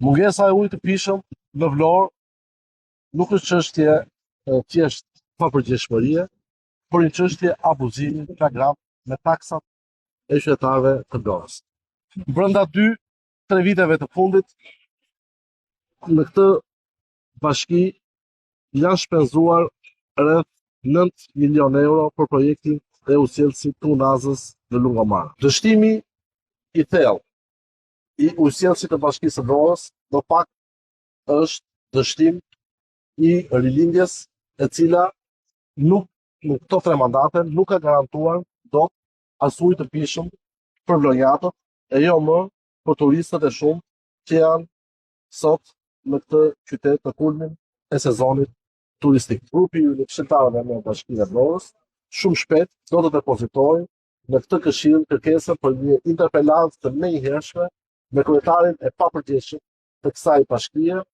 Mungesa e ujit të pijshëm në Vlorë nuk është çështje thjesht papërgjegjshmërie, por një çështje abuzimi flagrant me taksat e qytetarëve të Vlorës. Brenda 2-3 viteve të fundit në këtë bashki janë shpenzuar rreth 9 milion euro për projektin e ujësjellësit të Unazës në Lungomare. Dështimi i thellë i ujësjellësit të Bashkisë së Vlorës në fakt është dështim i rilindjes e cila nuk në këto tre mandate nuk ka garantuar dot as ujë të pijshëm për vlonjatët e jo më për turistët e shumtë që janë sot në këtë qytet në kulmin e sezonit turistik. Grupi i këshilltarëve në Bashkinë e Vlorës shumë shpejt do të depozitojë në këtë këshill kërkesën për një interpelancë të menjëhershme me kryetarin e papërgjegjshëm të kësaj bashkie.